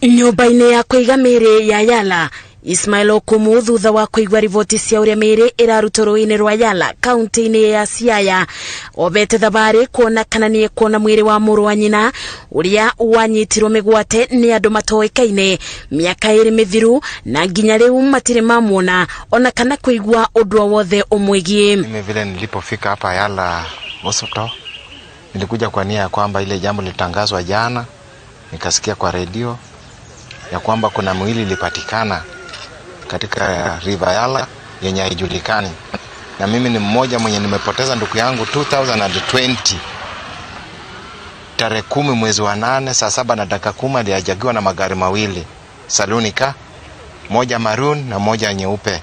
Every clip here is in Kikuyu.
Nyũmba-inĩ ya kũiga mĩĩrĩ ya Yala, Ismail Okumu thutha wa kũigua riboti cia ũrĩa mĩĩrĩ ĩrarutwo rũĩ-inĩ rwa Yala kaunti-inĩ ya Siaya obete thabarĩ kuona kana nĩ ekuona mwĩrĩ wa mũrũ wa nyina ũrĩa wanyitirwo mĩgwate nĩ andũ matoĩkaine mĩaka ĩrĩ mĩthiru na nginya rĩu matirĩ mamuona ona kana kũigua ũndũ o wothe ũmwĩgiĩ. Mimi vile nilipofika hapa Yala Hospital nilikuja kwa nia ya kwamba ile jambo lilitangazwa jana, nikasikia kwa redio ya kwamba kuna mwili ilipatikana katika River Yala yenye haijulikani, na mimi ni mmoja mwenye nimepoteza ndugu yangu 2020 tarehe 10 mwezi wa 8 saa 7:10, aliajagiwa na magari mawili saloon car, moja maroon na moja nyeupe.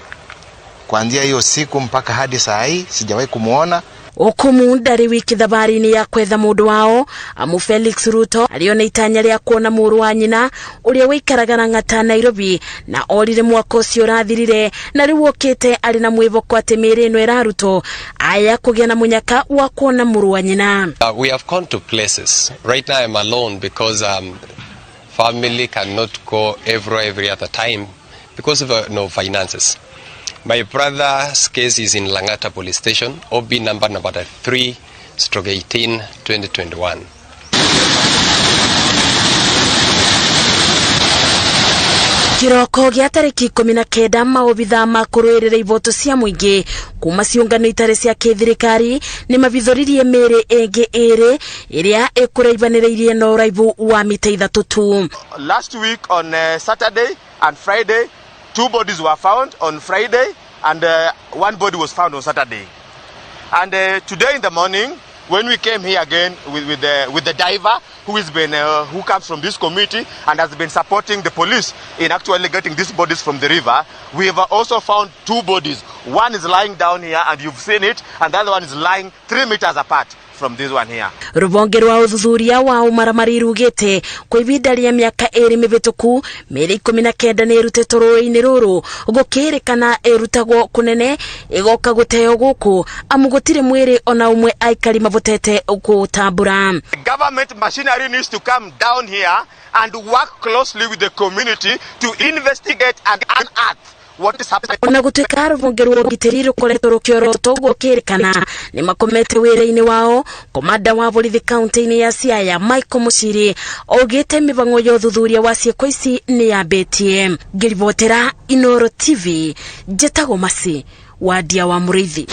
Kuanzia hiyo siku mpaka hadi saa hii sijawahi kumuona. Okumu ndarĩ wiki thabarĩ-inĩ ya kwetha mũndũ wao amu Felix Ruto arĩona itanya rĩa kuona mũrũ wa nyina ũrĩa wĩikaraga Lang'ata Nairobi na orire mwaka ũcio ũrathirire na rĩu okĩte arĩ na mwĩhoko atĩ mĩĩrĩ ĩno ĩrarutwo aya kũgĩa na mũnyaka wa kuona mũrũ wa nyina. We have gone to places. Right now I'm alone because family cannot go everywhere every other time because of no finances. My brother's case is in Langata Police Station, OB number 3/18 2021. Kĩroko gĩa tarĩki 19 maobithaa ma kũrũĩrĩra ivoto cia mũingĩ kuma ciũngano itarĩ cia kĩthirikari nĩ mabithũririe mĩĩrĩ ĩngĩ ĩrĩ ĩrĩa ĩkũraibanĩrĩirie na ũraibu wa mita 3 tu. Last week on Saturday and Friday, 2 bodies were found on Friday and 1 body was found on Saturday. And today in the morning, when we came here again with the diver who comes from this community and has been supporting the police in actually getting these bodies from the river, we have also found 2 bodies. One is lying down here and you've seen it, and the other one is lying 3 meters apart from this one here. Rũhonge rwa ũthuthuria wa ũmaramari rugĩte kwa ihinda rĩa mĩaka ĩrĩ mĩhĩtũku mĩĩrĩ 19 nĩ ĩrutĩtwo rũĩ-inĩ rũrũ gũkĩrĩkana ĩrutagwo kũnene ĩgoka gũteo gũkũ amu gũtirĩ mwĩrĩ ona ũmwe aikari mavotete gũtambũra. The government machinery needs to come down here and work closely with the community to investigate and unearth what is happening. Ona gũtuĩka rũhonge rwa ũgitĩri rũkoretwo rũkĩorotwo gũkĩrĩkana nĩ makomete wĩra-inĩ wao, komanda wa borithi kaunti-inĩ ya Siaya Michael Muchiri augĩte mĩhang'o ya ũthuthuria wa ciĩko ici nĩ yambĩtie. Ngĩribotera Inooro TV, njĩtagwo Masi Wadia wa Mũrĩithi.